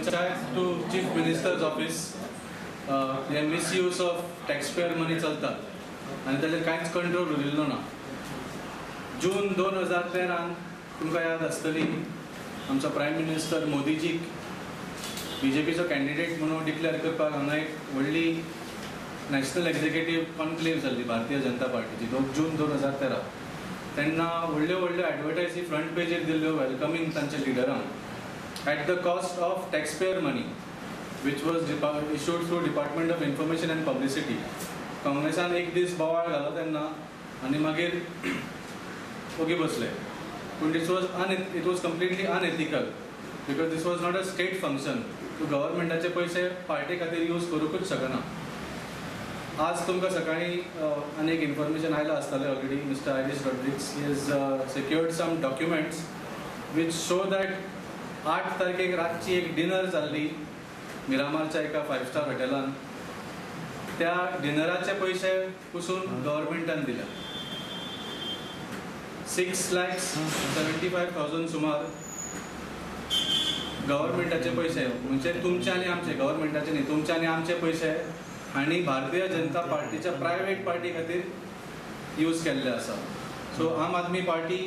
Panchayat to Chief Minister's office hey misuse of taxpayer money चलता आनी ताचेर कांयच कंट्रोल उरिल्लो ना. जून 2013 तुमकां याद आसतली, आमचो प्रायम मिनिस्टर मोदीजीक बीजेपीचो कॅन्डिडेट म्हणून डिक्लेअर करपाक हांगा एक व्हडली नॅशनल एक्झिक्युटीव कॉन्क्लेव जाल्ली भारतीय जनता पार्टीची 2 जून 2013. तेन्ना व्हडल्यो व्हडल्यो ॲडवर्टायजी फ्रंट पेजीर दिल्ल्यो वेलकमींग तांच्या लिडरांक at the cost of taxpayer money, which was issued through Department of Information and Publicity. काँग्रेसान एक दीस बोवाळ घालो तेन्ना आनी मागीर ओगी बसले. पूण this was un it was completely unethical because this was not a state function. तूं गव्हर्मेंटाचे पयशे पार्टी खातीर यूज करूंकूच शकना. आज तुमकां सकाळीं आनी एक इन्फॉर्मेशन आयलां आसतलें already. Mister Irish Rodrigues has secured some documents which show that 8 तारखेक रातची एक डिनर जाल्ली मिरामारच्या एका फायव स्टार हॉटेलान. त्या डिनराचे पयशे पसून गव्हर्मेंटान दिल्या. 6,75,000 सुमार गव्हर्मेंटाचे पयशे, म्हणजे तुमचे आनी आमचे, गव्हर्मेंटाचे न्ही, तुमचे आनी आमचे पयशे हांणी भारतीय जनता पार्टीच्या प्रायवेट पार्टी खातीर यूज केल्ले आसा. सो आम Aadmi party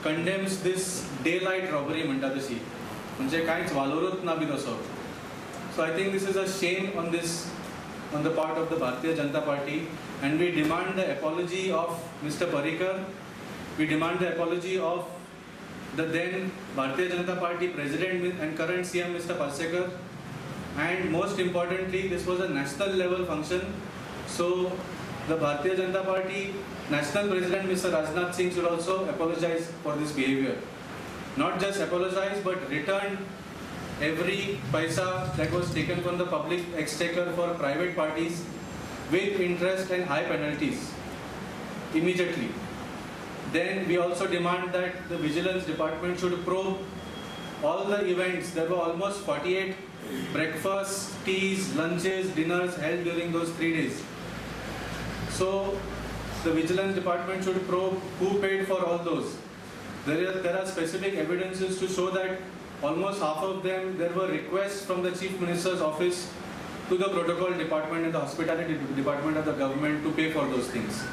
condemns this daylight robbery म्हणटा तशी, म्हणजे कांयच वालोरूच ना बी तसो. So I think this is a shame on the part of the Bharatiya Janata Party, and we demand the apology of Mister Parrikar. We demand the apology of the then Bharatiya Janata Party President and current CM Mr. Parsekar, and most importantly, this was a national level function, so the Bharatiya Janata Party National President Mr. Rajnath Singh should also apologize for this behavior. Not just apologize, but return every paisa that was taken from the public exchequer for private parties with interest and high penalties immediately. Then we also demand that the vigilance department should probe all the events. There were almost 48 breakfasts, teas, lunches, dinners held during those 3 days. So the vigilance department should probe who paid for all those. There are specific evidences to show that almost half of them, there were requests from the Chief Minister's office to the protocol department and the hospitality department of the government to pay for those things.